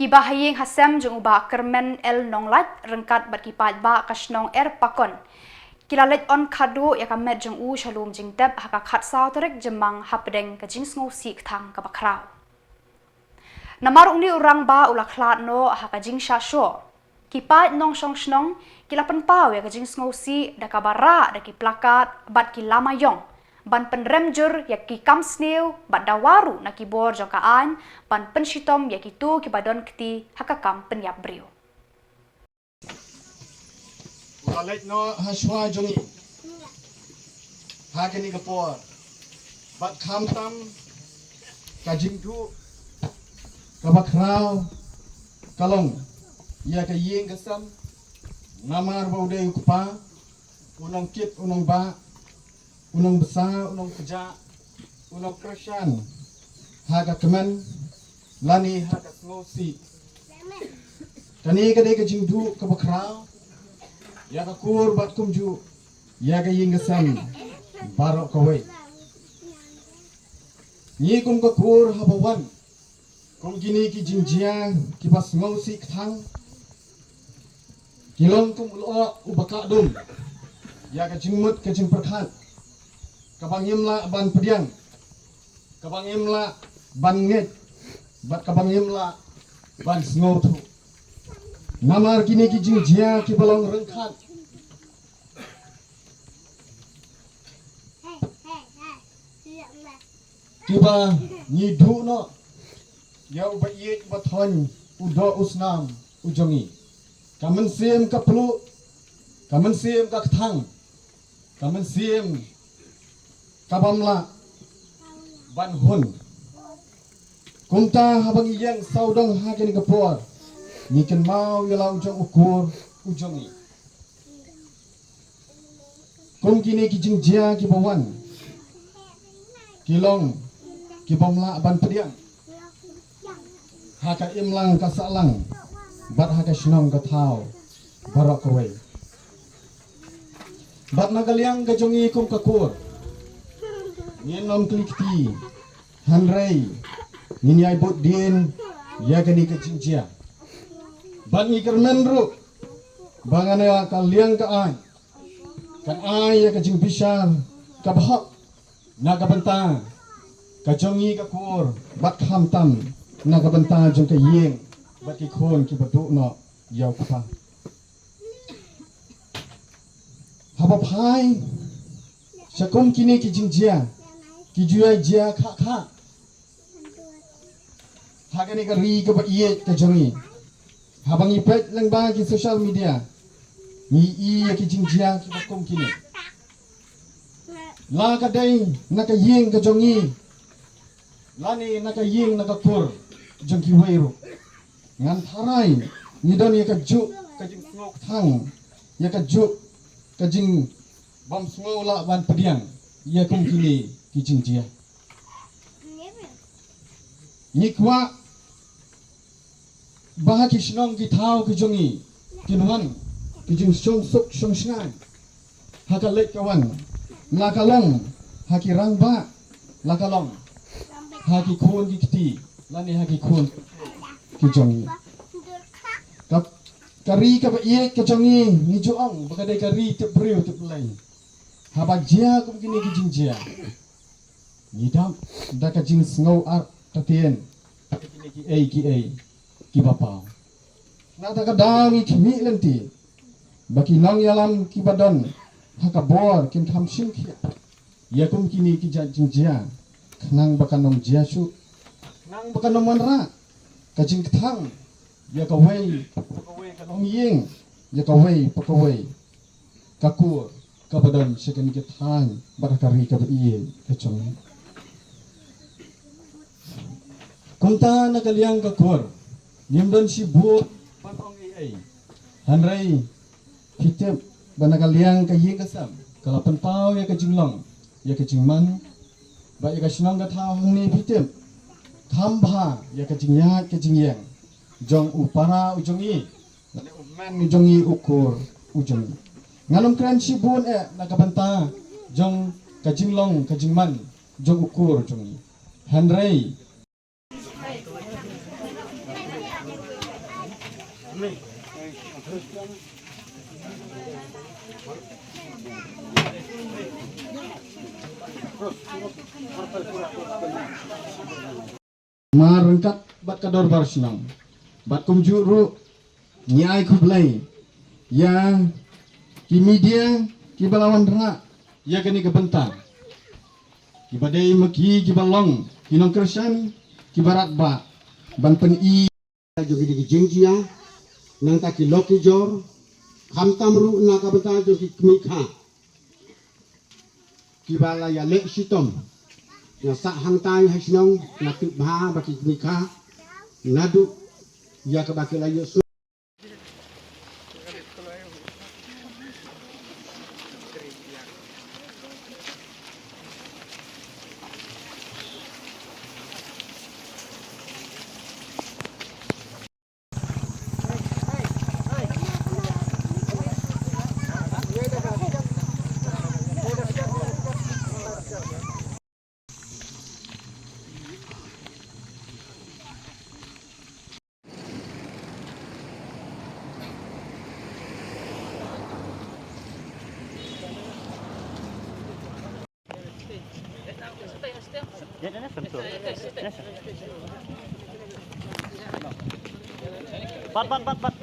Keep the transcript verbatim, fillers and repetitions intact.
Ki bahaïing hasem jong u Bah Kyrmen L Nonglait ryngkat bad ki paidbah ka shnong Erpakon ki la leit on khadduh ïa ka met jong u sha lum jingtep ha ka khatsaw tarik Jymmang hapdeng ka jingsngewsih kthang kaba khraw. Namar une u rangbah u la khlad noh ha ka jingshah shoh, ki paid nongshong shnong ki la pynpaw ïa ka jingsngewsih da kaba rah da ki plakat bad ki lama ïong ban pynrem jur ïa ki kam sniew bad dawa ruh na ki bor jong ka aiñ ban pynshitom ïa kito kiba don kti ha ka kam pynïap briew. U la leit noh ha shuwa jong ngi ha kane ka por. Bad khamtam ka jingduh kaba khraw ka long ïa ka ïing ka sem, namar ba u dei u kpa, u nongkit u nongbah, u nongbsa, u nongkjat, u nongkyrshan ha ka kmen lane ha ka sngewsih. Kane ka dei ka jingduh kaba khraw ïa ka kur bad kumjuh ïa ka ïing ka sem baroh kawei. Ngi kum ka kur haba wan kum kine ki jingjia kiba sngewsih kthang, ki long kum u lyoh uba kah dum ïa ka jingmut ka jingpyrkhat kaba ngim lah ban pdiang, kaba ngim lah ban ngeit bad kaba ngim lah ban sngewthuh. Namar kine ki jingjia kiba long ryngkat kiba ngi duh noh ïa uba ïeit uba thoiñ, u doh u snam u jong ngi. Ka mynsiem ka pluh, ka mynsiem ka kthang, ka mynsiem ka bym lah ban hun. Kumta haba ngi ïeng sawdong ha kane ka por, ngi kynmaw ïa la u jong u kur u jong ngi. Kum kine ki jingjia kiba wan, ki long ki bym lah ban pdiang ha ka imlang ka sahlang bad ha ka shnong ka thaw baroh kawei. Bad na ka liang ka jong ngi kum ka kur, ngin ym kli kti, hynrei ngin ïai bud dien ïa kane ka jingjia. Bad ngi kyrmen ruh ba ngan ïa ka liang ka aiñ kan ai ïa ka jingbishar kaba hok na ka bynta ka jong ngi ka kur bad khamtam na ka bynta jong ka ïing bad ki khun kiba duh noh ïa u kpa. Haba phai sha kum kine ki jingjia ki ju ïai jia khah khah ha kane ka ri kaba ïeit ka jong ngi. Haba ngi peit lyngba ki social media, ngi ïohi ïa ki jingjia kiba kum kine. La ka dei na ka ïing ka jong ngi lane na ka ïing na ka kur jong kiwei ruh, ngan tharai ngi don ïa kajuh ka jingsngewkthang, ïa kajuh ka jingbymsngew lah ban pdiang ïa kum kine ki jingjia. Ngi kwah ba ha ki shnong ki thaw ki jong ngi kin wan ki jingshong suk shong shngaiñ ha ka leit ka wan, la ka long ha ki rangbah, la ka long ha ki khun ki kti lane ha ki khun ki jong ngi. Ka, ka ri kaba ïeit ka jong ngi, ngi ju ong ba ka dei ka ri tip briew tip Blei. Haba jia kum kine ki jingjia, ngi dap da ka jingsngew artatien ïa kine kiei kiei kiba paw. Na kata ka daw ngi khmih lynti ba ki nongïalam kiba don ha ka bor kin kham shim khia ïa kum kine ki jait jingjia, khnang ba kan ym jia shuh, khnang ba kan ym wanrah ka jingkthang ïa kawei pa kawei ka longïing, ïa kawei pa kawei ka kur kaba don sha kane ka thaiñ bad ha ka ri kaba ïeit ka jong ngi. Kumta na ka liang ka kur, ngim don shibun ban ong ei ei, hynrei phi tip ba na ka liang ka ïing ka sem ka la pynpaw ïa ka jinglong, ïa ka jingman, bad ïa ka shnong ka thaw hangne phi tip kham bha ïa ka jingïaid ka jingïeng jong u para u jong ngi, lane u hynmen u jong ngi, u kur u jong ngi. Ngan ym kren shibun eh na ka bynta jong ka jinglong ka jingman jong u kur u jong ngi, hynrei, Mar ryngkat bad ka dorbar shnong. Bad kumjuh ruh ngi ai khublei ïa ki media kiba la wanrah ïa kane ka bynta. Kiba dei ma ki kiba long ki nongkyrshan kiba radbah ban pyni jong kine ki jingjia, nangta ki lok ki jor, khamtam ruh na ka bynta jong ki kmie kha kiba la ïaleh shitom, ïa sah hangtai ha shnong, na tip bha ba ki kmie kha naduh ïa kaba ki la ïoh sngewthuh. Pat, pat, pat, pat.